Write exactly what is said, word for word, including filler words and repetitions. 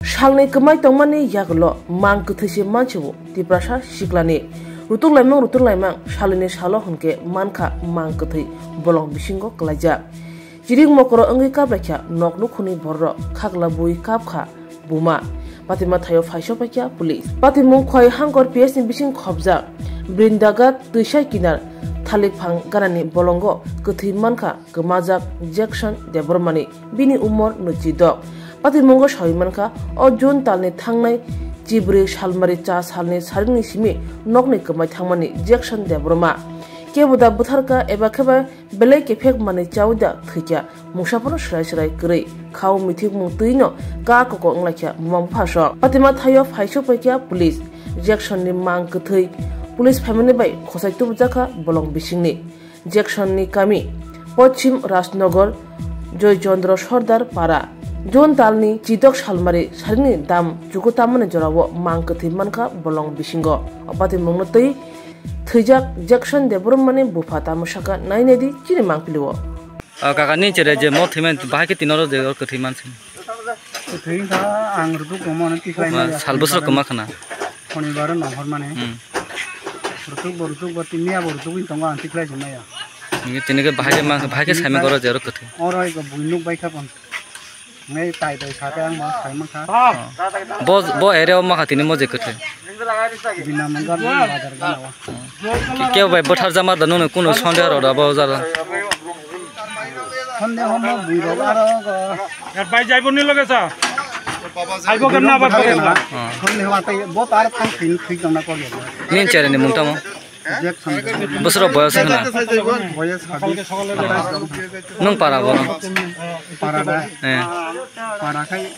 Salni kwmai tongmani yagulo mang kwthwi se mansibo Tiprasa siklani. Rutuk laimang, rutuk laimang, salini salo hwnkhe mankha mang kwthwi bolong bisingo kwlaijak. Chirik mokoro wngwi kaplaikha nok nukhungni bororok, khakla bui kapkha buma. Patima thaio phaiso paikha police. Patimung Khwai Hangkor P S ni bising khopjak Brindagat twisa kinar thalik phang ganani bolongo kwthwi mankha kwmajak Jackson Debbarmani, bini umor nwichidok. Patimungo sawi mankha, o June talni thangnai chibrwi salmari cha salni saringni simi nokni kwmai thangmani Jackson Debbarma. Kebo da bwtharkha eba kheba belai kephek manwi chawi da thwikha, mungsa phano swrai swrai kwrwi khao mithikmung twino ka koko wnglaikha buma bupha sok. Patima thaio phaiso paikha police, Jackson ni mang kwthwi police phaimani bai khosai tubujakha bolong bisingni. Jackson ni kami Pochim Rajnagar, Joy Chandra Sordar Para. June talni chidok salmari saringni dam chuku tamani jorao mang kwthwi mankha bolong bisingo. O patimungno twi thwijak Jackson Debbarmani bupha tamo sakha, nai naidi chini mangpili o. O kaka, ni chere je mo thwiman bahai khe tinoro je kwthwi mansin. Kwthwi wngkha, ang rutuk kwma no tikhlai maya. Sal bwswk kwma khna. Khonibaro nonghor mani. Hmm. Rutuk bo rutuk bo tini abo rutuk wng tongo, ang tikhlai se maya. Nini tini khe bahai khe mang, bahai khe saimang koro je oro kwthwi. Oro ego bui nuk bai kha pon. Ngai tai tai sa khe ang ma sai mankha. Bo, bo area o makha tini mo je kwthwi. Bina manggar ni bazar gana wa. Ke, ke bai bwthar jamar da nunu kunu sonde ro da bo jara. Sonde homo bui ro aro go. Yar bai jaibo ni loge sa. Aibo kemna abar kore na. Sonde ho atai bo tar thang tin thik dong na kor ya. Nin chere ni mungtamo. Jackson. Bosoro boyos khna. Boyos habis. Nung para bo. Para da. Eh. Para khai.